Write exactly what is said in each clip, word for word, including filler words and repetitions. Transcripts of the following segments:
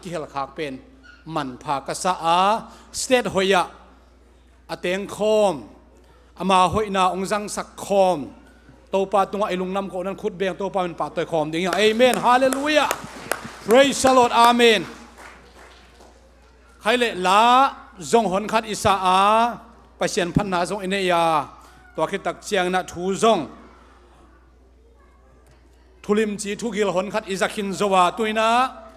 kihelkhak pen manpha ka sa a, state hoih ah a tengkhawm, ama hoihna hong zangsak khawm Topa tungah i lungnuam khawh nan khut beng Topa min pahtawi khawm ding hi hang. Amen. Halleluiah. Praise the Lord. Amen. Khai le la zong honkhat i sa a, Pasian phatna zong i nei a, tua khit tak ciangin ah thu zong thulimci thugil honkhat i za khin zo a, tu-in ah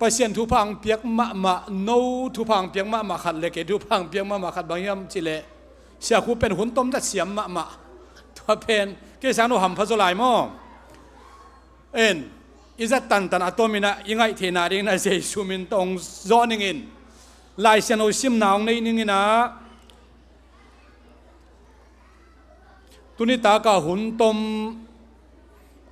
Pasian thupha hong piak mahmah, no thupha hong piak mahmah khat le kei thupha hong piak mahmah khat bang hiam cih leh, Sia Khup pen hun tom zat siam mahmah. Tua pen kei sang no hampha zaw lai maw? En, i zat tantan a tomin ah i ngaih theihna dingin ah Jesu min tawh hong zawh ning in, Lai Siangtho simna hong nei ning in ah, tuni taka hun tom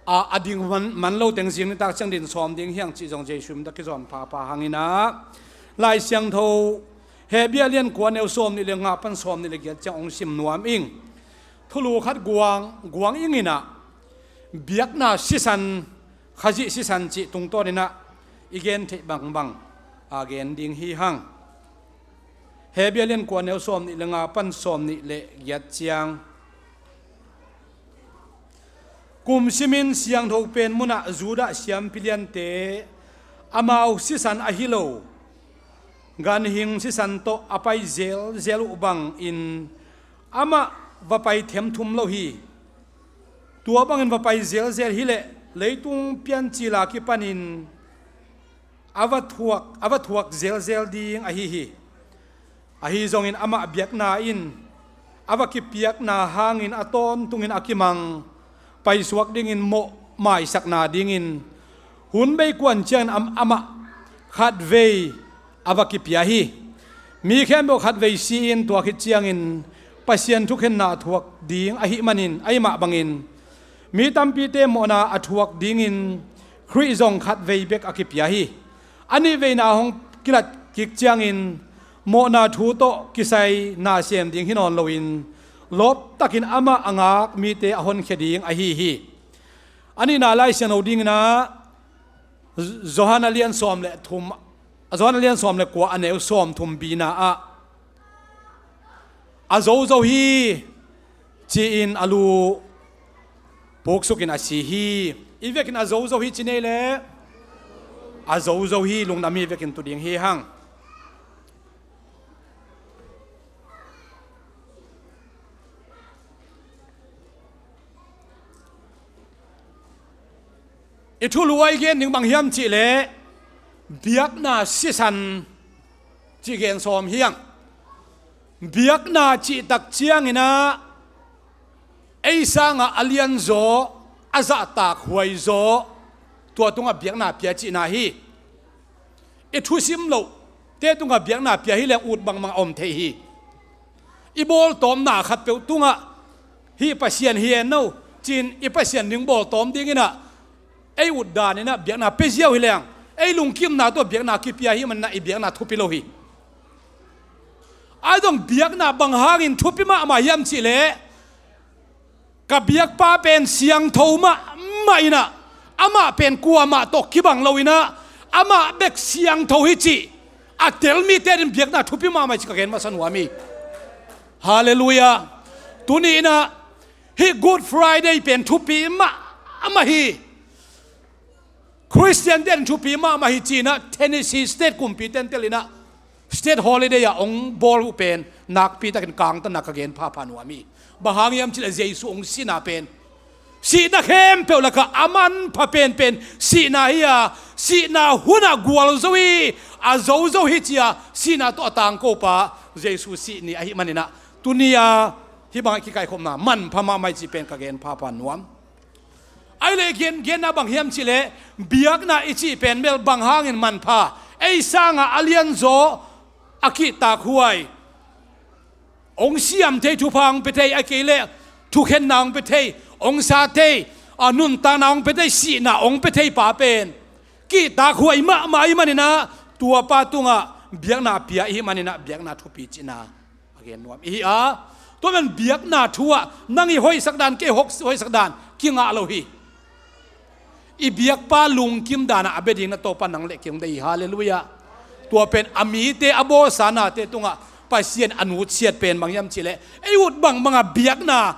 a, a ding man, man lo teng zing nitak ciang din sawm ding hi hang cih zong Jesu min tawh kizom phapha hang in ah, Lai Siangtho Hebru a lian kua, neu sawm nih le nga pan sawm nih le giat ciang hong sim nuam ing. Thulu khat guang, guang ing in ah, biakna sisan, Khazih sisan cih tungtawn in ah i gen theih bangbang a gen ding hi hang. Hebru a lian kua, neu sawm nih le nga pan sawm nih le giat ciang. Kum simin siangtho pen munah Judah siampi liante amau sisan ahi lo ganhing sisan tawh a pai zelzel uh bangin amah va pai themthum lo hi. Tua bangin va pai zelzel hi leh leitung piancil a kipanin a va thuak, a va thuak zelzel ding ahi hi. Ahi zongin amah biakna in a va kipiakna hangin a tawntungin a kimang paisuak dingin mawh maisakna dingin hun bei kuan ciangin am-, amah khatvei a va kipia hi. Mi khempeuh khatvei si-in tua khit ciangin Pasian thukhenna thuak ding ahih manin, ahih mah bangin mi tampite mawhna a thuak dingin Khrih zong khatvei bek a kipia hi. A nihveina hong kilat kik ciangin mawhna thu tawh kisai nasem ding hi nawn loin lawptakin amah a ngak mite a honkhia ding ahi hi. A nihna Lai Siangtho dingin ah Johan a lian sawm le thum, Johan a lian sawm le kua, a neu sawm thum bina ah a zozo hi ci-in a lu puksukin a si hi. I vekin a zozo hi ci nei le a zozo hi lungdam hi vekin tu ding hi hang. I thulu a i gen ding bang hiam cih leh biakna sisan cih gen sawm hi hang. Biakna cih tak ciangin ah ei sangah a lianzaw, a zahtak huaizaw, tua tungah biakna pia cihna hi. I thusim lohte tungah biakna pia hi leng ut bangbang a om thei hi. I bawltawmna khatpeuh tungah hih Pasian hi en no ci-in i Pasian ding bawltawm dingin ah ei ut danin ah biakna pia ziau hi leng ei lungkimna tawh biakna kipia hi manin ah i biakna thupi lo hi. A dong biakna bang hangin thupi mahmah hiam cih leh ka biakpa pen siangtho mahmah in ah, amah pen kuamah tawh kibang lo in ah, amah bek siangtho hi cih a tel mite din biakna thupi mahmah hi cih ka gen masa nuam hi. Halleluiah. Tuni in ah hih Good Friday pen thupi mahmah hi. Khristiante in thupi mahmah hi ci-in ah Tennessee State kumpite in tel in ah State holiday ah hong bawl uh pen nakpi takin kangtanna ka gen phapha nuam hi. Bang hang hiam cih leh Jesu hong sihna pen sihna khempeuh lakah a manpha penpen sihna hi a, sihna hunah gualzo hi, a zozo hi ci-a sihna tawh a tangkopa Jesu sih ni ahih manin ah tuni-a hih bangah kikaikhopna manpha mahmah hi cih pen ka gen phapha nuam. Ahih leh gen, genna bang hiam cih leh biakna i cih pen bel bang hangin manpha? Ei sangah a lianzaw, a kihtak huai, hong siam thei, thupha hong pia thei, a kei leh thukhenna hong pia thei, hong sa thei, a nuntakna hong pia thei, sihna hong pia thei pa pen kihtak huai mahmah ahih manin ah tuapa tungah biakna pia ahih manin ah biakna thupi cihna a gen nuam ihi a. Tua man biakna thu ah nang i hoihsak dan, kei hoih, hoihsak dan kingah lo hi. I biakpa lungkim danah a bia ding na Topa nang le kei hong deih hi. Halleluiah. Tua pen a mite a bawlsa nate tungah Pasian a nutsiat pen bang hiam cihleh, ei ut bangbanga biakna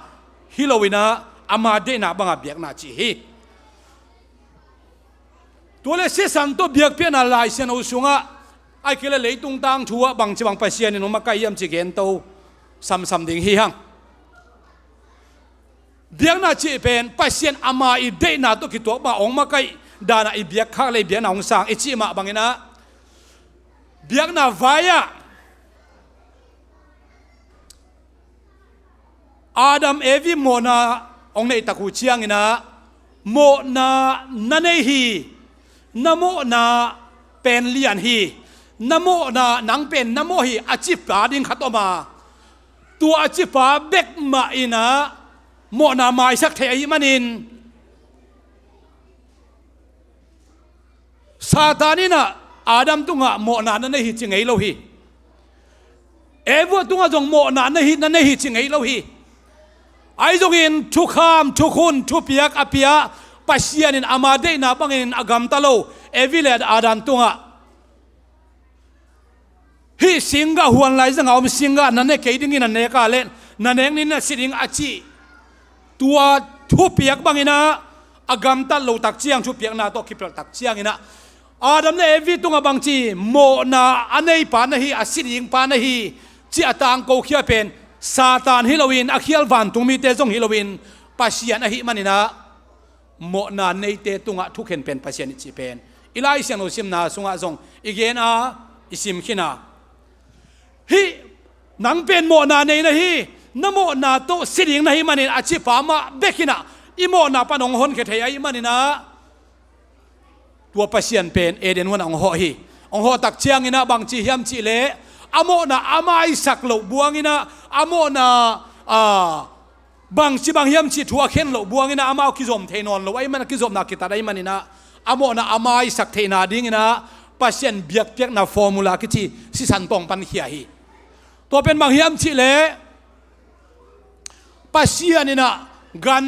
hi loinah ama deihna banga biakna cih hi. Tua le sisan tawh biakpiakna Lai Siangtho sungah ahih kei leh leitung tangthu ah bangci bang Pasian in hong makaih hiam ci gento samsam ding hi hang. Biakna cih pen Pasian ama i deihna tawh kituak mah hong makaih danah i biakkhak le i biakna hong sang i cih mah banginah, biakna vai-ah Adam Evi mawhna hong neihtak uh cianginah, mawhna na nei hi, na mawhna pen lian hi, na mawhna nang pen na mawh hi a cipa ding khat om a, tua a cipa bek mah inah mawhna maisak thei ahih manin, Satan inah Adam tungah mawhna na nei hi ci ngei lo hi. Eva tungah zong mawhna na hi, na nei hi ci ngei lo hi. Ahi zongin thukham, thukhun, thupiak a pia Pasian in ama deihna bangin a gamta lo Evi le Adam tungah hih singgah huan laizanga om singgah na ne kei dingin a nek a le na nek ni na si ding a cih tua thupiak banginah a gamtat lo tak ciang, thupiakna tawh kipelh tak cianginah Adam le Evi tungah bangci mawhna a neipa na hi, a si dingpa na hi cih a tangkokhia pen Satan hi loin, a khial vantung mite zong hi loin, Pasian ahih maninah mawhna neite tungah thukhen pen Pasian i cih pen i Lai Siangtho simna sungah zong i gen a, i sim khin a. Hih nang pen mawhna nei na hi, na mawhna tawh si ding na hih manin a cipa mah bekinah i mawhna pan hong honkhia thei ahih maninah tua Pasian pen Eden huanah hong hawh hi. Hong hawh tak cianginah bangci hiam cihleh, a mawhna a maisak loh buanginah, a mawhna a bangci bang hiam cih thu a khen loh buanginah amau kizom thei nawn lo ahih man, a kizopna kitat ahih maninah a mawhna a maisak theihna dinginah Pasian biakpiakna formula kici sisan tawh hong pankhia hi. Tua pen bang hiam cihleh, Pasian inah gan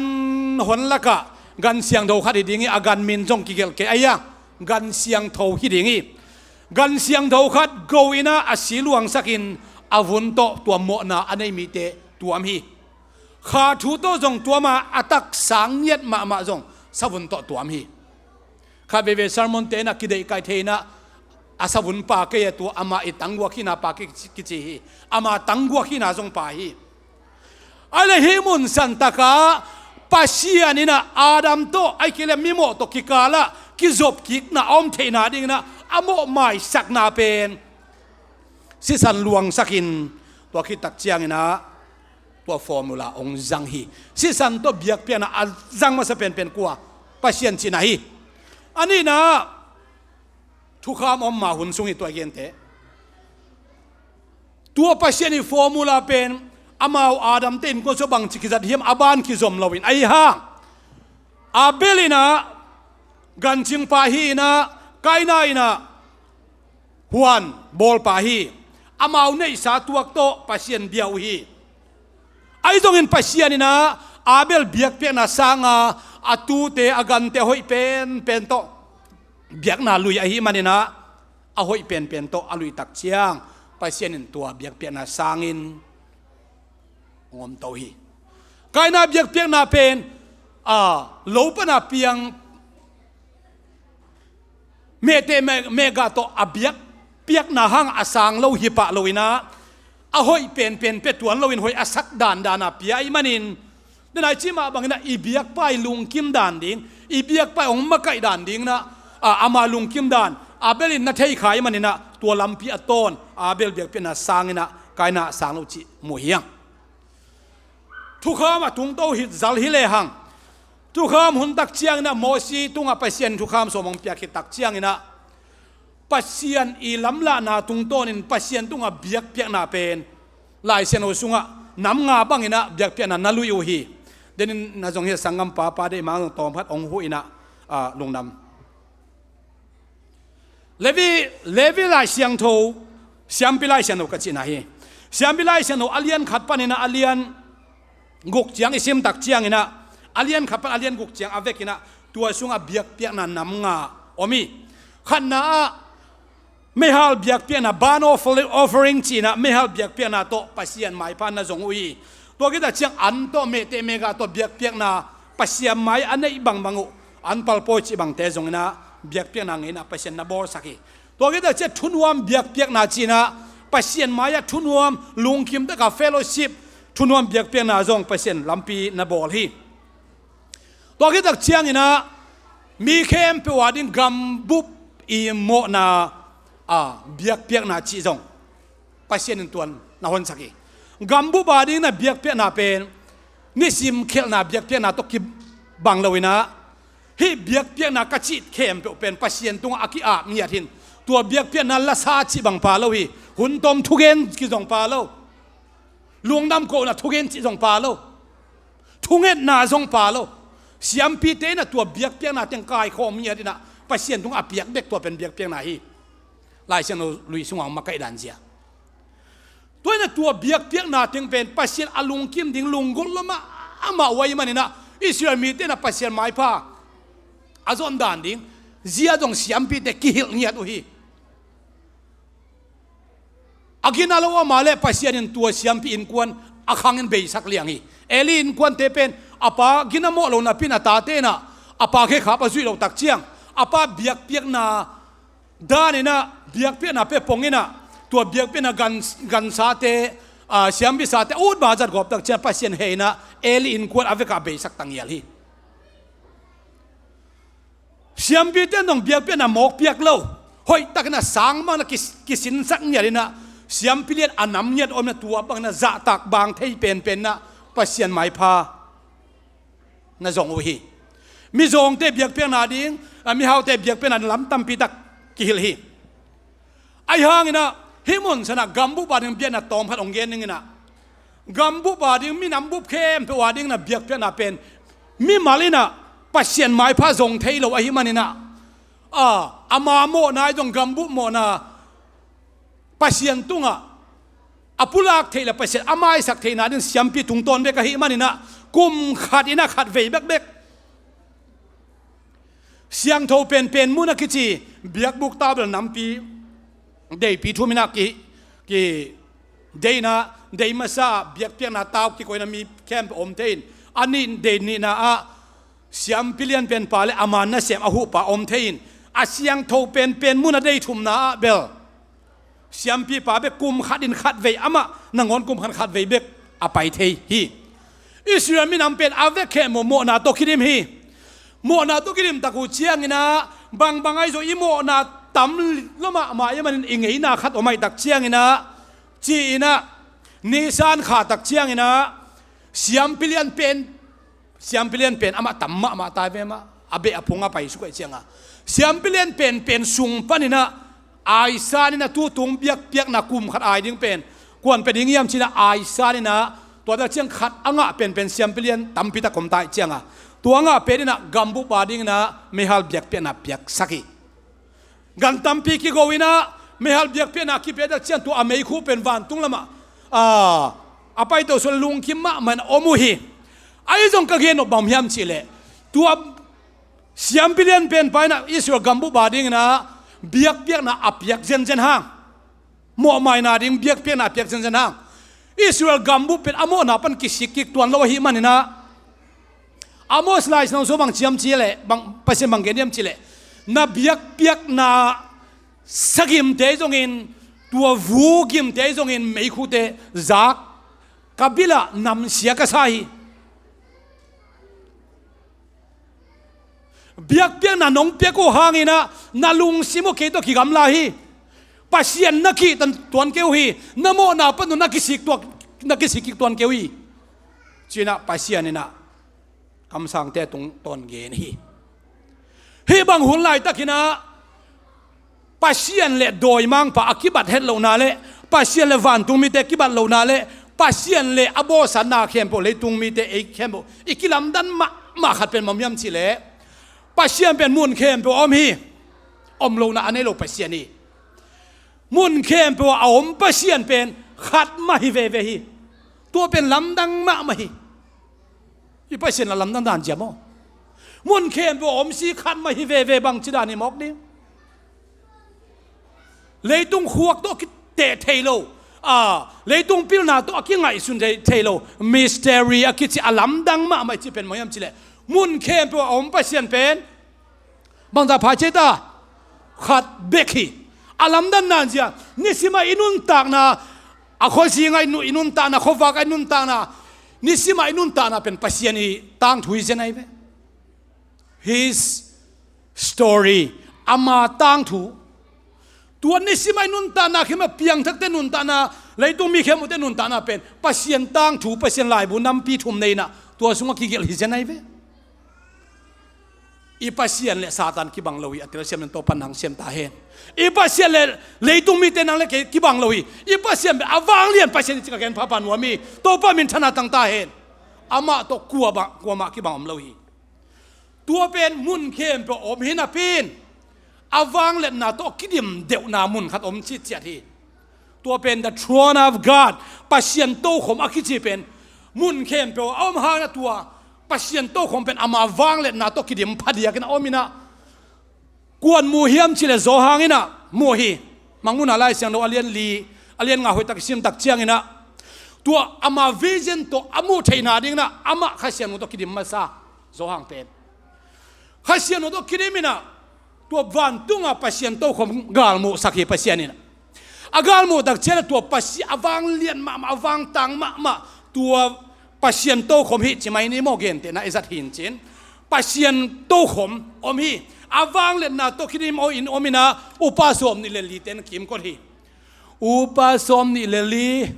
hon lakah gan siangtho khat hi ding hi, a gan min zong kigelh kei a, gan siangtho hi ding hi. Gan siangtho khat go inah a si luangsakin a vun tawh tua mawhna a nei mite tuam hi. Kha thu tawh zong tuam a, a taksa ngiat mahmah zong savun tawh tuam hi. Khat veivei sermon te inah kideih kai thei inah a savun pa kei a, tua ama i tangguak hihna pa kici, kici hi. Ama tangguak hihna zong pa hi. Ahih leh hih mun santakah Pasian inah Adam tawh ahih kei leh mimawh tawh kikalah kizopkikna a om theihna dinginah a mawh maisakna pen sisan luangsakin, tua khit tak cianginah tua formula hong zang hi. Sisan tawh biakpiakna a zang masa penpen kua? Pasian cihna hi. A nihna, thukham om ma hun sung hi tua i gente. Tua Pasian i formula pen amau Adam te innkuan sungah bangci kizat hiam, a ban kizom loin ahi hang, Abel inah gancingpa hi inah, Kaina inah huan bawlpa hi. Amau neihsa tuak tawh Pasian bia uh hi. Ahi zongin Pasian inah Abel biakpiakna sanga a tute, a gante a hoih penpen tawh biakna lui ahih maninah a hoih penpen tawh a lui tak ciang Pasian in tua biakpiakna sangin hong omto hi. Kaina biakpiakna pen a lo pana piang mehteh meh, mehgah tawh a biakpiakna hang a sang lo hi pah loinah a hoih penpen pia tuan loin hoih a sak dandana pia ahih manin, denai cih mah banginah i biakpa i lungkim dan ding, i biakpa i hong makaih dan dinginah a, ama lungkim dan Abel in na thei kha ahih maninah tua lampi a tawn, Abel biakpiakna sanginah Kaina a sang lo cih mu hi hang. Thukham a tungto hi zal hi lehang, thukham hun tak cianginah Mosi tungah Pasian thukham sawm hong piak khit tak cianginah Pasian i lamlahna tungtawnin Pasian tungah biakpiakna pen Lai Siangtho sungah nam nga banginah biakpiakna na lui uh hi. Denin na zong hi a, sanggampa pa deih mang zong tawm khat hong huh inah, a, lungdam. Levi, Levi Lai Siangtho, Siampi Lai Siangtho ka cihna hi. Siampi Lai Siangtho a lian khat paninah a lian guk ciang i sim tak cianginah, a lian khat pan a lian guk ciang a vekinah Tua sungah biakpiakna nam nga om hi. Khatna ah meihal biakpiakna, burnt offer-, offering ci-in ah meihal biakpiakna tawh Pasian maipha na zong uh hi. Tua khit tak ciang an tawh, mehteh mehgah tawh biakpiakna Pasian mai a neih bangbang uh, an palpawi cih bangte zongin ah biakpiakna ngeina Pasian na bawlsak hi. Tua khit tak ciang thunuam biakpiakna ci-in ah Pasian mai-ah thunuam, lungkim taka fellowship, thunuam biakpiakna zong Pasian lampi na bawl hi. Tua khit tak ciangin ah mi khempeuh a ding gambup i mawhna, a, biakpiakna cih zong Pasian in tuan na honsak hi. Gambup a ding na biakpiakna pen nisim khelhna biakpiakna tawh kibang lo-in ah, hih biakpiakna ka cih khempeuh pen Pasian tungah a ki-ap ngiat hi-in, tua biakpiakna lasa cih bang pha lo hi. Hun tom thugen kizong pha lo. Lungdam kohna thugen cih zong pha lo. Thungetna zong pha lo. Siampite in ah tua biakpiakna teng kaikhawm ngiat in ah Pasian tungah a piak bek tua pen biakpiakna hi. Lai Siangtho lui sungah hong makaih dan zia. Tua in ah tua biakpiakna teng pen Pasian a lungkim ding lunggulh lua mahmah uh ahih manin ah Israel mite in ah Pasian maipha a zon dan ding zia zong siampite kihilh ngiat uh hi. A gina lo om a leh Pasian in tua siampi innkuan a khangin beisak liang hi. Eli innkuante pen a pa gina mawh lo napi-in a tate in ah a pa khekhap a zuih loh tak ciang, a pa biakpiakna dan in ah, biakpiakna pia pongin ah, tua biakpiakna gan, gansate, a, siampisate a ut ma zat gawp tak ciang Pasian hehna Eli innkuan a vekah beisak tangial hi. Siampite in zong biakpiakna mawk piak lo, hoih takin a sang bangin a kis-, kisinsak ngiat in ah, siampi lian a nam ngiat om in ah tua bangin a zahtak bang thei penpen in ah Pasian maipha na zong uh hi. Mizawngte biakpiakna ding, a, mihaute biakpiakna ding lam tampi tak kihilh hi. Ahi hangin ah hih mun san ah gambup a ding biakna tawm khat hong gen ning in ah, gambup a ding, minam bup khempeuh a ding na biakpiakna pen mimal in ah Pasian maipha zong thei lo ahih manin ah, a, ama mawhna ahi zong gambup mawhna Pasian tungah a pulak theih le Pasian a maisak theihna ding siampi tungtawn bek ahih manin ah kum khat in ah khatvei bekbek. Siangtho penpen mun a kici biakbuk tau bel nampi deipi thum in ah ki, ki dei in ah, dei masa biakpiakna tau kikoihna mi khempeuh om thei in, a nih dei nihna ah siampi lian penpa le ama nasem a huhpa om thei in, a siangtho penpen mun a dei thumna ah bel siampipa bek kum khat in khatvei, amah nangawn kum khat khatvei bek a pai thei hi. Israel minam pen a vekkhempeuh mawhna tawh kidim hi. Mawhna tawh kidim tak uh ciangin ah, bangbang ahi zong i mawhna tam lua mahmah ahih manin i ngeina khat om ahih tak ciangin ah, ci-in ah, Nisan kha tak ciangin ah, siampi lian pen, siampi lian pen amah tam mahmah tai ve mah, a beh a phung a pai suk ahih ciangin ah, siampi lian penpen sung panin ah, aisan in ah tu tung biakpiakna kum khat ai ding pen kua'n pia ding hiam ci-in ah, aisan in ah, tua tak ciang khat a ngah penpen siampi lian tampi tak om ta ahih ciangin ah, tua ngah pen in ah gambup a ding in ah meihal biakpiakna piaksak hi. Gan tampi kigo in ah meihal biakpiakna kipia tak ciang tua a meikhu pen vantung lamah, a, a paito suak lungkim mahmah in om uh hi. Ahi zong ka gen nop bang hiam cih leh, tua siampi lian penpa in ah Israel gambup a ding in ah biakpiakna a piak zenzen hang, mawhmaina ding biakpiakna a piak zenzen hang, Israel gambup pen a mawhna pan kisik kik tuan lo ahih manin ah, Amos Lai Siangtho sung bang ci hiam cih leh, bang, Pasian bang gen hiam cih leh, na biakpiakna sagimte zongin, tua vugimte zongin meikhute zak, ka bil ah namsia ka sa hi. Biakpiakna nong piak uh hangin ah na lungsim uh kei tawh kigamla hi. Pasian na kihtan tuan kei uh hi. Na mawhna pan uh na kisik tuak, na kisik kik tuan kei uh hi, ci-in ah Pasian in ah kamsangte tungtawn gen hi. Hih bang hun laitakin ah Pasian le dawimangpa a kibat het lohna le, Pasian le vantung mite kibat lohna le, Pasian le a bawlsatna khempeuh, leitung mite, ei khempeuh i kilamdan mahmah khat pen bang hiam cih leh, Pasian pen mun khempeuh a om hi. Om lohna a nei lo Pasian hi. Mun khempeuh a om Pasian pen khat mah hi veve hi. Tua pen lamdang mahmah hi. I Pasian a lamdang dan zia maw? Mun khempeuh a om si khat mah hi veve, bangci dan hi mawk ding. Leitung khuak tawh a kiteh thei lo, a, leitung pilna tawh a kingaihsun thei, thei lo, mystery a kici a lamdang mahmah i cih pen bang hiam cih leh, mun khempeuh a om Pasian pen bangzah pha ci ta? Khat bek hi. A lamdanna in zia, nisim a i nuntakna, a khuazing a i nu-, i nuntakna, khuavak a i nuntakna, nisim a i nuntakna pen Pasian i tangthu hi zen ahi ve. His story, ama tangthu. Tua nisim a i nuntakna, khempeuh a piangthakte nuntakna, leitung mi khempeuhte nuntakna pen Pasian tangthu, Pasian laibu nampi thum nei in ah, tua sungah kigelh hi zen ahi ve. I Pasian le Satan kibang lo hi, a telsiam in Topa'n nang siam ta hen. I Pasian le leitung mite, nang le kei kibang lo hi. I Pasian pen a vanglian Pasian hi ci ka gen phapha nuam hi. Topa minthanna tang ta hen. Amah tawh kua bang, kuamah kibang om lo hi. Tua pen mun khempeuh a om hi napi in, a vangliatna tawh kidim deuhna mun khat om citciat hi. Tua pen the throne of God, Pasian tokhom a kici pen mun khempeuh a om hangin ah, tua Pasian tokhom pen ama vangliatna tawh kidim phadiak in a om in ah, kua'n mu hiam cih leh Johan in ah mu hi. Mangmuhna Lai Siangtho a lian li, a lian nga hoihtak i sim tak ciangin ah, tua ama vision tawh a muh theihna dingin ah amah Kha Siangtho tawh kidim masa, Johan pen. Kha Siangtho tawh kidim in ah, tua vantung a Pasian tokhom galmuhsak hi Pasian in ah. A galmuh tak ciangin ah tua Pasi-, a vanglian mahmah, a vangtang mahmah, tua Pasian tokhom hi ci mai ni maw, gentehna i zat hi in cin. Pasian tokhom om hi. A vangliatna tawh kidim in om in ah, upa sawmnih le lite in kimkot hi. Upa sawmnih le li,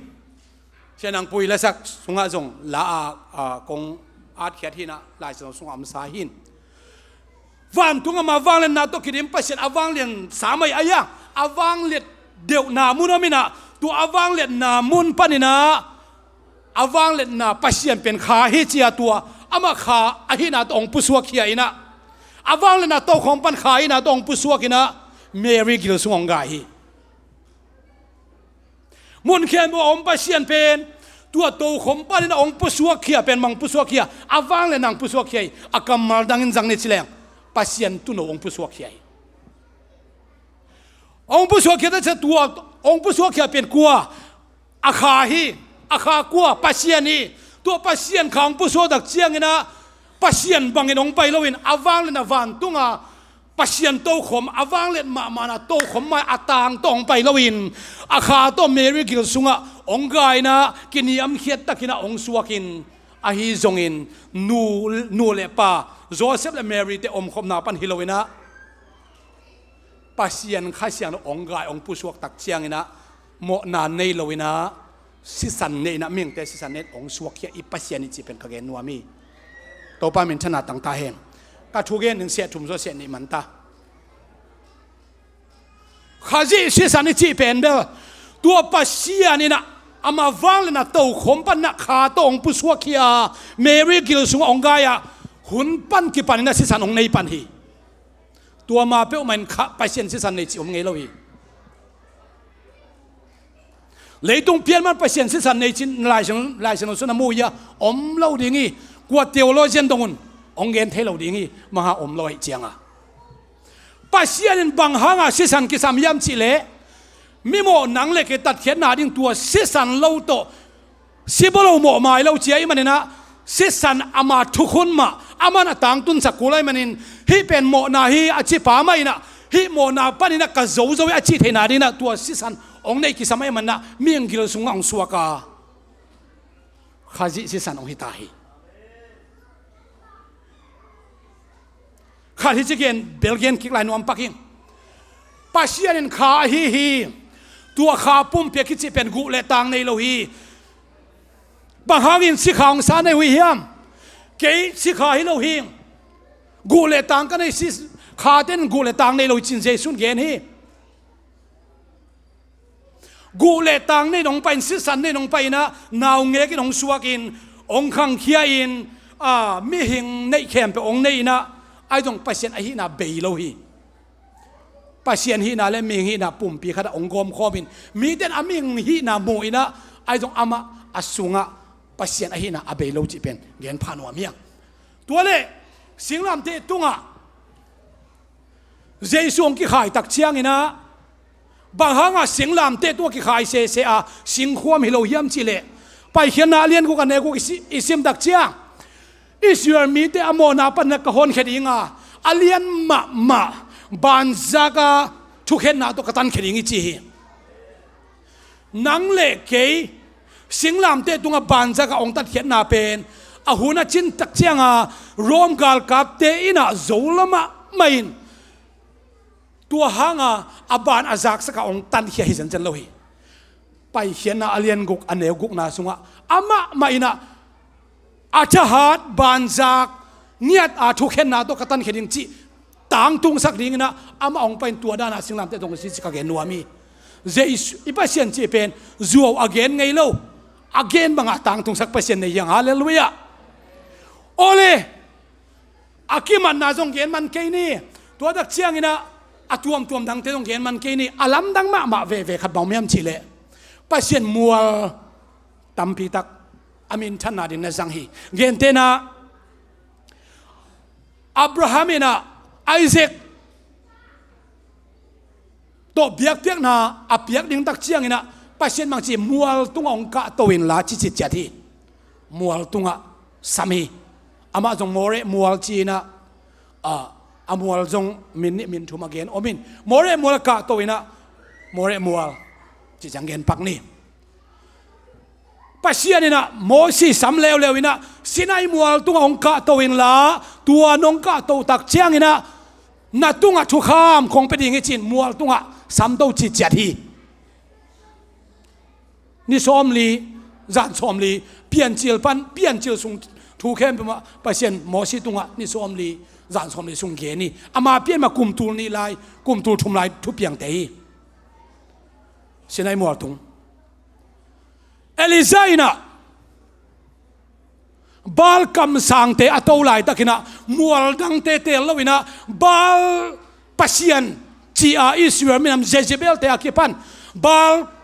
Sia Nang Pui lasak sungah zong la a, a, kong atkhiat hi in ah, Lai Siangtho sungah om sa hi in. Vantung ama vangliatna tawh kidim Pasian a vanglian sa mai a, a vangliat deuhna mun om in ah, tua a vangliatna mun panin ah a vangliatna Pasian pen Kha hi ci a, tua amah Kha ahihna tawh hong pusuakkhia in ah, a vangliatna tokhom pan Kha ahihna tawh hong pusuak in ah, Mary gil sungah hong gai hi. Mun khempeuh a om Pasian pen tua tokhom panin ah hong pusuakkhia pen bang pusuakkhia, a vangliatna hong pusuakkhia hi. A kammal dangin zang ni ci leng, Pasian Tuuno hong pusuakkhia hi. Hong pusuakkhia ta ciang, tua hong pusuakkhia pen kua? A Kha hi. A Kha kua? Pasian hi. Tua Pasian Kha hong pusuak tak ciangin ah, Pasian bangin hong pai loin, a vangliatna vantung a Pasian tokhom, a vangliat mahmahna tokhom mai a tang tawh hong pai loin, a Kha tawh Mary gil sungah hong gai in ah, kiniamkhiat takin ah hong suak in, ahi zongin nu, nu le pa, Joseph le Mary te omkhopna pan hi lo in ah, Pasian Kha Siangtho hong gai, hong pusuak tak ciangin ah, mawhna nei lo in ah, sisan nei in ah, mihingte sisan nei in hong suakkhia i Pasian i cih pen ka gen nuam hi. Topa minthanna tang ta hen. Ka thugen ding sia thum zaw sia nih man ta. Khazih sisan i cih pen bel, tua Pasian in ah ama vangliatna tokhom panin ah Kha tawh hong pusuakkhia, Mary gil sungah hong gai a, hun pan kipanin ah sisan hong nei pan hi. Tua ma peuhmah in Kha, Pasian sisan nei cih om ngei lo hi. Leitung pian man Pasian sisan nei cih Lai Siang, Lai Siangtho sungah mu hi a, om lo ding hi. Kua theologian dong un hong gen thei lo ding hi, mah hang om lo ahih ciangin. Pasian in bang hanga sisan kisam hiam cih leh, mi mawh nang le kei tatkhiatna ding tua sisan lo tawh, sibaw lo mawh mai lo ci ahih manin ah, sisan ama thukhun mah, aman a tangtunsak kul ahih manin, hih pen mawhna hi a ci pa mah in ah, hih mawhna panin ah ka zozo hi a cih theihna dingin ah tua sisan hong neih kisam ahih manin ah, mihing gil sungah hong suak a, Khazih sisan hong hi ta hi. Khat hi ci gen, bel gen kik lai nuam pak ing. Pasian in Kha ahi hi. Tua Kha pumpi a kici pen guh le tang nei lo hi. Bang hangin sikha hong sa nei uh hiam? Kei sikha hi lo hi. Guh le tang ka nei, si, Kha ten guh le tang nei lo hi ci-in Jesu'n gen hi. Guh le tang nei nong pai in, sisan nei nong pai in ah, naungek in hong suak in, hong khangkhia in, a, mihing neih khempeuh hong nei in ah, ahi zong Pasian ahihna bei lo hi. Pasian hihna le mihing hihna pumpi khat ah hong gawmkhawm in, mite in a mihing hihna mu in ah, ahi zong amah a sungah Pasian ahihna a bei lo cih pen gen pha nuam hi hang. Tua leh, Singlamteh tungah Jesu hong kikhai tak ciangin ah, bang hangah singlamteh tungah kikhai sese a singkhuam hi lo hiam cihleh, Paikhiatna a lian guk a neu guk i si-, i sim tak ciang, Israel mite a mawhna panin ah ka honkhia ding a, a lian mahmah banzak a thukhenna tawh ka tankhia ding i ci hi. Nang le kei singlamteh tungah banzak a hong tatkhiatna pen a hun a cin tak ciang a, Rom galkapte in ah zo lo mahmah in, tua hang a a ban a zaksak a hong tankhia hi zenzen lo hi. Paikhiatna a lian guk a neu gukna sungah amah mah in ah a thahat banzak ngiat a thukhenna tawh ka tankhia ding cih tangtungsak dingin ah amah hong pai in, tua dan a singlamteh tungah si ci ka gen nuam hi. Jesu i Pasian cih pen zuau a gen ngei lo, a gen bangah tangtungsak Pasian nei hi hang. Halleluiah. Awle, a kimatna zong gen man kei ni. Tua tak ciangin ah a tuamtuam dangte zong gen man kei ni. A lamdang mahmah veve khat bang om hiam cihleh, Pasian mual tampi tak a minthanna ding na zang hi. Gentehna, Abraham in ah Isaac tawh biakpiakna a piak ding tak ciangin ah Pasian bang ci, mual tungah hong kahto inla ci citciat hi. Mual tungah sam hi. Amah zong Moreh mual ci-in ah, a, a mual zong min nih min thum a gen om in, Moreh mual a kahto in ah Moreh mual ci ciang gen pak ni. Pasian in ah Moses sam leuleu in ah Sinai mual tungah hong kahto inla, tua nong kahto tak ciangin ah na tungah thukham kong pia ding hi ci-in mual tungah samto citciat hi. Ni sawmli, zan sawmli, Piancil pan, Piancil sung thu khempeuh mah Pasian Moses tungah ni sawmli, zan sawmli sung gen hi. Ama pian mah kum tul nih lai, kum tul thum lai thupiangte hi. Sinai mual tung. Elijah in ah Baal kamsangte a to laitakin ah mual dangte teel lo in ah Baal pasian ci-a Israel minam Jezebelte a kipan Baal,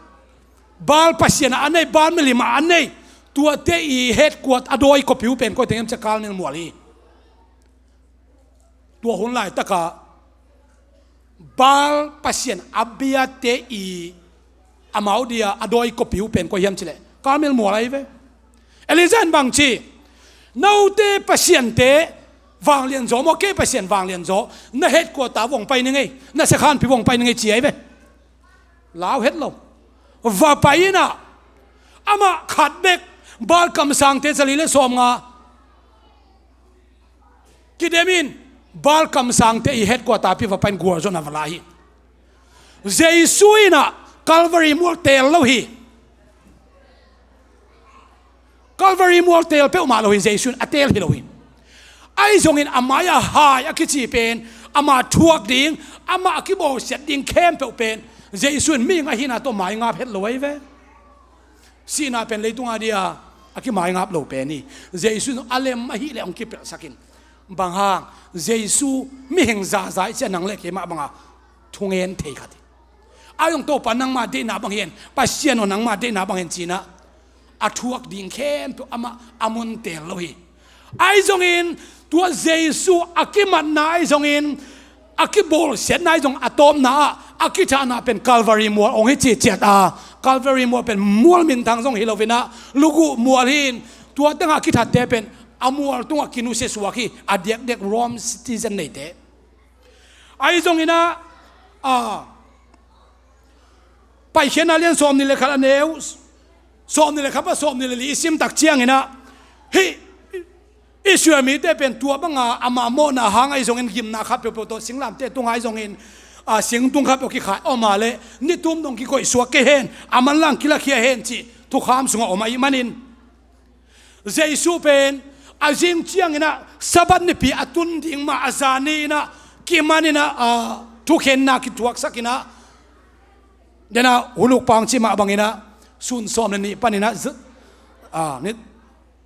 Baal pasian a a nei, Baal milim a a nei, tuate i headquarter a dawi kawpiu pen koi teng hiam cih leh Karmel mual hi. Tua hun laitaka Baal pasian a biate i amau dia a dawi kawpiu pen koi hiam cih leh Karmel mual ahi ve. Elijah in bang ci, note pasiante vanglian zaw maw, kei Pasian vanglian zaw, na headquarter vong pai ning ei, na sakhanpi vong pai ning ei ci ahi ve. Lau het lo. Va pai in ah amah khat bek Baal kamsangte zali le sawmnga kidem in, Baal kamsangte i headquarter pi va pai in gualzawhna va la hi. Jesu in ah Calvary mual teel lo hi. Calvary mual teel peuhmah lo hi, Jesu in a teel hi lo hi. Ahi zongin a mai-ah hai a kici pen, ama thuak ding, amah a kibawlsiat ding khempeuh pen Jesu in mihing ahihna tawh maingap het lo ahi ve. Sihna pen leitung a dia a kimaingap lo pen hi. Jesu in a lem ahih leh hong kipelhsak in. Bang hang, Jesu mihing zahzah i cih a nang le keimah banga thungen thei khat hi. Ahi zong Topa nangma deihna bang hi hen, Pasian aw nangma deihna bang hi hen ci-in ah a thuak ding khempeuh amah a mun teel lo hi. Ahi zongin tua Jesu a kimatna ahi zongin, a kibawlsiatna ahi zong a tawpna ah a kithahna pen Calvary mual hong hi ci ciat a, Calvary mual pen mual minthang zong hi lo in ah luguh mual hi in, tua tengah a kithatte pen a mual tungah kinusia suak hi, a diakdiak Rome citizen neite. Ahi zongin ah, a, Paikhiatna lian sawmnih le khat a neu sawmnih le khat pan sawmnih le li i sim tak ciangin ah, hih Israel mite pen tua banga ama mawhna hang ahi zongin gimna khat peuhpeuh tawh singlamteh tung ahi zongin, a, singtung khat peuh kikhai om a leh ni tum dong kikoih suak kei hen, a manlang kilakhia hen cih thukham sungah om ahih manin, Jesu pen a zing ciangin ah Sabbath nipi a tun ding mah a zan ni-in ah kiman in ah, a, thukhenna kithuaksak in ah, den ah huluk pang cih mah bangin ah sun sawm le nih panin ah z-, a, ni,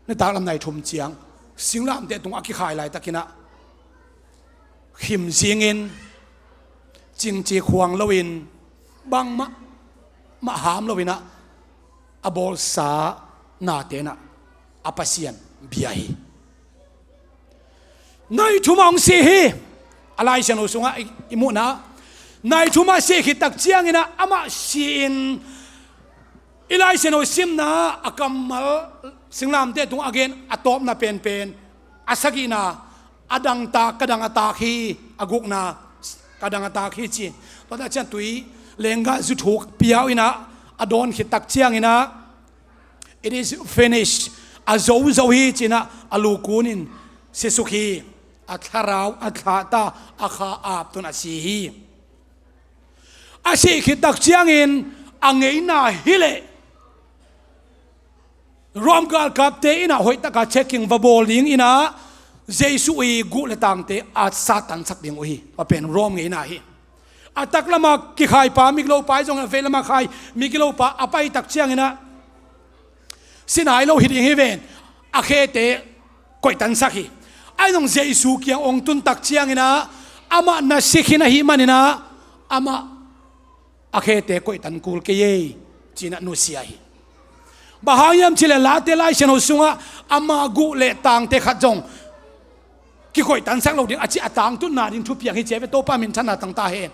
nitak lam nai thum ciang singlamteh tungah a kikhai laitakin ah khim zingin, cingci khuang loin, bangmah mah ham loin ah a bawlsa nate in ah a Pasian bia hi. Nai thum ah hong si hi. A Lai Siangtho sungah i, i muhna, nai thum ah si khit tak ciangin ah amah si-in, i Lai Siangtho simna a kammal singlamteh tungah a gen a tawpna penpen, a sagihna, a dangtak, ka dang a tak hi, a gukna, ka dang a tak hi ci. Tua tak ciang tui lenggah zu thuk pia uh in ah, a dawn khit tak ciangin ah, "It is finished." A zo zo hi ci-in ah a lu kunin si suk hi. A thlarau a thlahta, a kha ap tun a si hi. A sih khit tak ciangin a ngeina hi leh Rom galkapte in ah hoihtaka checking va bawl dingin ah Jesu i guh le tangte a sattansak ding uh hi. Tua pen Rom ngeina hi. A taklamah kikhaipa, migilopa, ahi zong a veilamah khai migilopa a pai tak ciangin ah si nai lo hi ding hi ven, a khete koihtansak hi. Ahi zong Jesu kiang hong tun tak ciangin ah amah na si khin ahih manin ah amah a khete koihtan kul kei ei ci-in ah nusia hi. Bang hang hiam cih leh Late Lai Siangtho sungah ama guh le tangte khat zong kikoihtansak lo ding a ci a tangtunna ding thupiang hi ci a ve. Topa minthanna tang ta hen.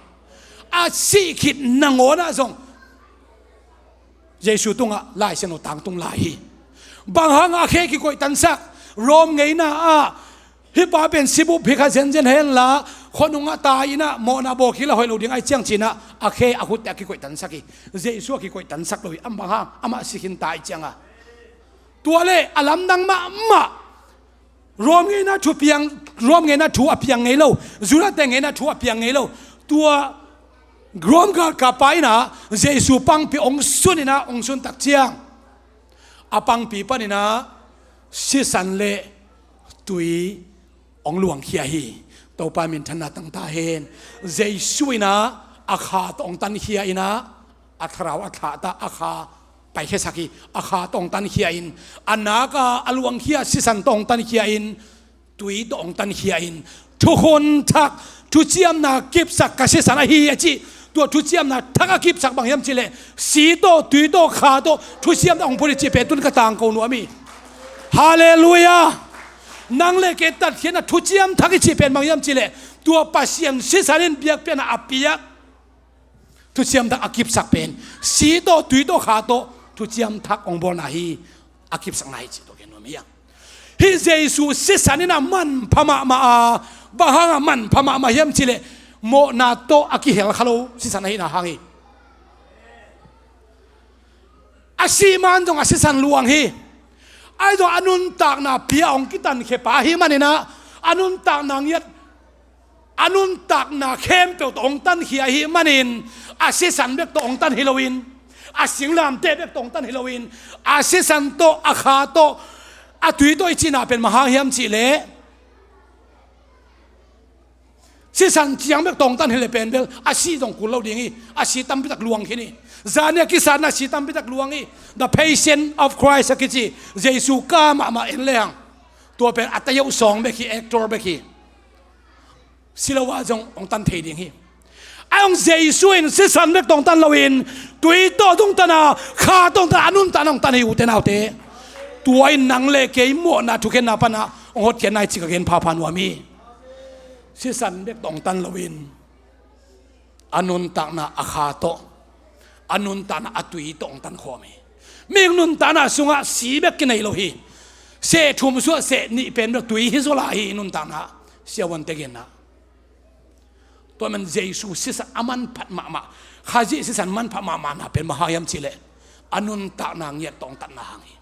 A sih khit nangawn ah zong Jesu tungah Lai Siangtho tangtung lai hi. Bang hang a khe kikoihtansak? Rom ngeina ah hih pa pen si bup hi kha zenzen hen la, khuanungah tai-in ah mawhna bawl kik la hoih lo ding ahih ciang ci-in ah a khe a khutte a kikoihtansak hi. Jesu a kikoihtansak lo hi. Am bang hang? Amah si khin ta ahih ciangah. Tua le a lamdang mahmah. Rom ngeina thu piang, Rom ngeina thu a piang ngei lo, Judahte ngeina thu a piang ngei lo. Tua Rom galkappa in ah Jesu pangpi hong sun in ah, hong sun tak ciang a pangpi panin ah sisan le tui hong luangkhia hi. Topa minthanna tang ta hen. Jesu in ah a kha tawh hong tankhia in ah, a thlarau a thlahta, a kha paikhiasak hi. A kha tawh hong tankhia in, a nak a, a luangkhia sisan tawh hong tankhia in, tui tawh hong tankhia in, thukhun thak, thuciamna kipsak ka sisan ahi a ci. Tua thuciamna thak a kipsak bang hiam cih leh si tawh, tui tawh, kha tawh thuciamna hong phut hi cih pen tun ka tangko nuam hi. Halleluiah. Nang le kei tatkhiatna thuciam thak i cih pen bang hiam cih leh tua Pasian sisan in biakpiakna a piak thuciam thak a kipsak pen si tawh, tui tawh, kha tawh thuciam thak hong bawlna hi. A kipsakna hi cih tawh gen nuam hi a. Hih Jesu sisan in ah manpha mahmah a, bang hang a manpha mahmah hiam cih leh mawhna tawh a kihel kha lo sisan ahihna hang hi. A sih man zong a sisan luang hi. Ahi zong a nuntakna pia hong kitankhia pa ahih manin ah a nuntakna ngiat, a nuntakna khempeuh tawh hong tankhia ahih manin a sisan bek tawh hong tan hi loin, a singlamteh bek tawh hong tan hi loin, a sisan tawh, a kha tawh, a tui tawh i cihna pen bang hang hiam cih leh sisan ciang bek tawh hong tan hi leh pen bel a si zong kul lo ding hi. A si tampi tak luang khin hi. Zani a kisatna a si tampi tak luang hi. The Passion of Christ a kici, Jesu ka mahmah en leng tua pen a tayo sawng bek hi, actor bek hi. Si lo ah zong hong tan thei ding hi. Ahi zong Jesu in sisan bek tawh hong tan loin tui tawh zong tan a, kha tawh zong tan a, a nuntakna hong tan hi, ute naute. Tua in nang le kei mawhna thukhenna pan a hong hotkhiatna hi cih ka gen phapha nuam hi. Sisan bek tawh hong tan loin a nuntakna a kha tawh, a nuntakna a tui tawh hong tan khawm hi. Mihing nuntakna sungah si bek kinei lo hi. Seh thum suah seh nih pen bek tui hi zaw lai hi, nuntakna. Siavuante genna. Tua man Jesu sisan a manphat mahmah, Khazih sisan manphat mahmahna pen bang hang hiam cih leh a nuntakna ngiat tawh hong tatna hang hi.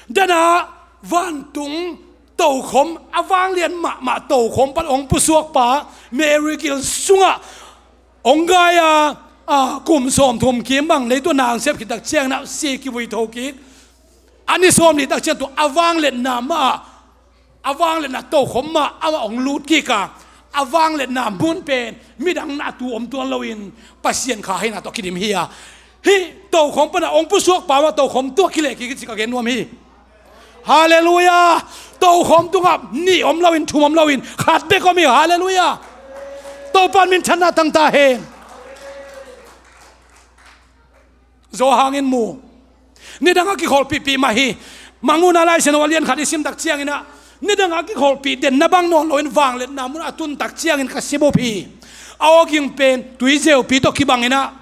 Dana vantung tokhom a vanglian mahmah tokhom pan hong pusuakpa, Mary gil sungah hong gai a, a, kum sawmthum kim bang leitung ah na hong siap khit tak ciangin ah si kivui tho kik. A ni sawmnih tak ciang tua a vangliatna mah, a vangliatna tokhom mah amah hong lut kik a, a vangliatna mun pen midang na tu om tuan loin Pasian kha ahihna tawh kidim hi a. Hih tokhom pan a hong pusuakpa mah tokhom tawh kileh kik hi cih ka gen nuam hi. Halleluiah. Tokhom tungah nih om loin, thum om loin, khat bek om hi. Halleluiah. Topa in minthanna tang ta hen. Zo hangin mu. Nidang a kikholhpihpih mah hi. Mangmuhna Lai Siangtho a lian khat i sim tak ciangin ah, Nidang a kikholhpih denna bang nawn loin vangliatna mun a tun tak ciangin ka sim uh hi. A awging pen tuizeupi tawh kibang inah,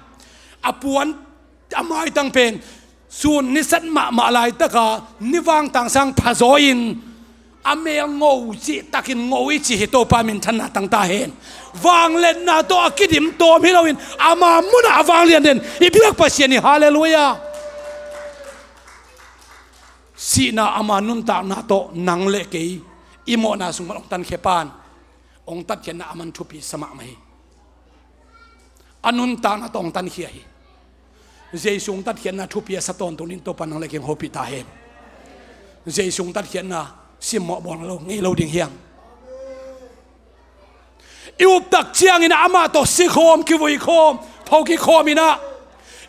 a puan a maitang pen sun nisat mahmah laitaka ni vangtang sang phazaw in a mel ngo cih takin ngo i ci hi. Topa minthanna tang ta hen. Vangliatna tawh a kidim tawm hi loin ama munah a vanglian den i biak Pasian hi. Halleluiah. Sihna ama nuntakna tawh nang le kei i mawhna sung pan hong tankhia pan hong tatkhiatna aman thupi sa mahmah hi. A nuntakna tawh hong tankhia hi. Jesu hong tatkhiatna thupi a sa tawntung ding Topa nang le kei hong hopih ta hen. Jesu hong tatkhiatna simmawh bawl lo ngei lo ding hiang. I uptak ciangin amah tawh sikhawm, kivuikhawm, pho kikhawm inah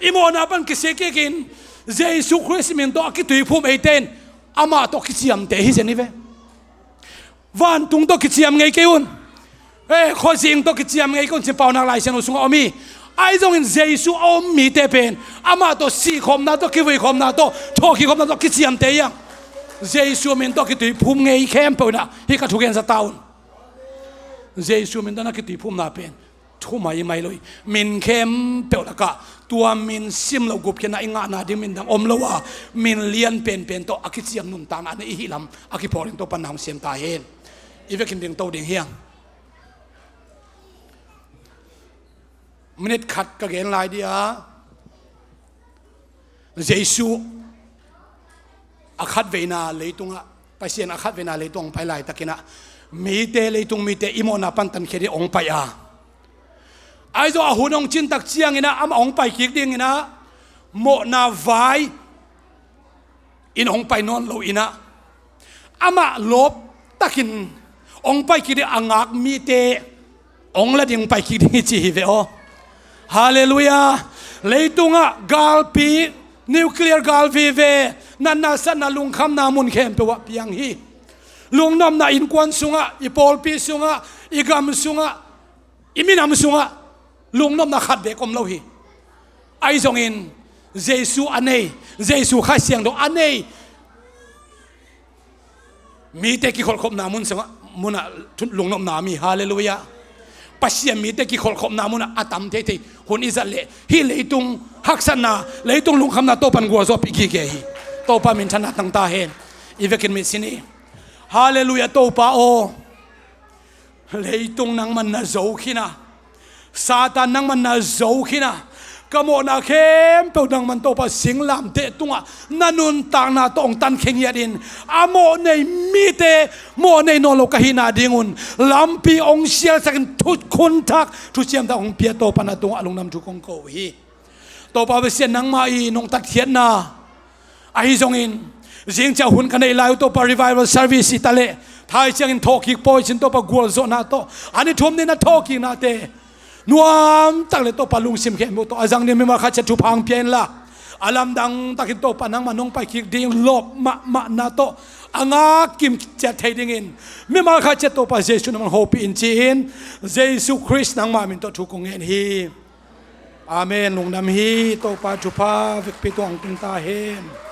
i mawhna pan kisikikin Jesu Khrist min tawh a kituiphum eite in amah tawh kiciamteh hi zen hi ve. Vantung tawh kiciam ngei kei un. Eh, khuazing tawh kiciam ngei kei un cin Paunak Lai Siangtho sungah om hi. Ahi zongin Jesu a om mite pen amah tawh sihkhawmna tawh, kivuikhawmna tawh, thawhkikkhawmna tawh kiciamteh hiang. Jesu min tawh kituiphum ngei khempeuh inah hih ka thugen za ta un. Jesu min tawh na kituiphumna pen thu maimai lo hi. Min khempeuh lakah tua min sim loh gupkhiatna i ngahna ding min dang om lo a, min lian penpen tawh a kiciam nuntakna na i hih lam a kiphawk ding Topa na hong siam ta hen. I vekin dingto ding hiang. Minit khat ka gen lai dia. Jesu a khatveina leitungah, Pasian a khatveina leitung hong pai laitakinah mite, leitung mite i mawhna pan tankhia ding hong pai a, ahi zong a hun hong cin tak cianginah amah hong pai kik dinginah mawhna vai in hong pai nawn lo inah amah lawp takin hong pai kik ding a ngak mite hong la ding hong pai kik ding hi ci hi ve aw. Halleluiah. Leitungah galpi, nuclear gal vive, natna satna lungkhamna mun khempeuh ah piang hi. Lungnopna innkuan sungah, i pawlpi sungah, i gam sungah, i minam sungah lungnopna khat bek om lo hi. Ahi zongin Jesu a nei, Jesu Kha Siangtho a nei mite kikholhkhopna mun sungah, munah thu-, lungnopna mi. Halleluiah. Pasian mite kikholhkhopna munah a tam theithei hun i zat leh hih leitung haksatna, leitung lungkhamna Topan gualzawhpih gige hi. Topa minthanna tang ta hen. I vekin mitsin hi. Halleluiah Topa aw. Leitung nangman na zo khin a, Satan nangman na zo khin a, ka mawhna khempeuh nangman Topa singlamteh tungah na nuntakna tawh hong tankhia ngiatin a mawh nei mite mawh nei nawn lo ka hihna dingun lampi hong sialsakin thukhun thak, thuciam thak hong pia Topa na tungah a lungdam thu kong ko uh hi. Topa Pasian nangmah i nong tatkhiatna ahi zongin zingciah hun ka neih lai uh Topa revival service i ta leh thai ciangin thawhkik pawi cin Topa gualzawhna tawh a ni thum ni na thawhkiknate nuamtak le Topa lungsim khempeuh tawh a zang ding mimal khat ciat thupha hong pia inla a lamdang takin Topa nangmah nong paikik ding lawp mahmahna tawh a ngak kim ciat thei dingin mimal khat ciat Topa Jesu nangmah hopih in ci-in Jesu Khrist nangmah min tawh thu kong ngen hi. Amen. Lungdam hi. Topa thupha vekpi tungah hong tung ta hen.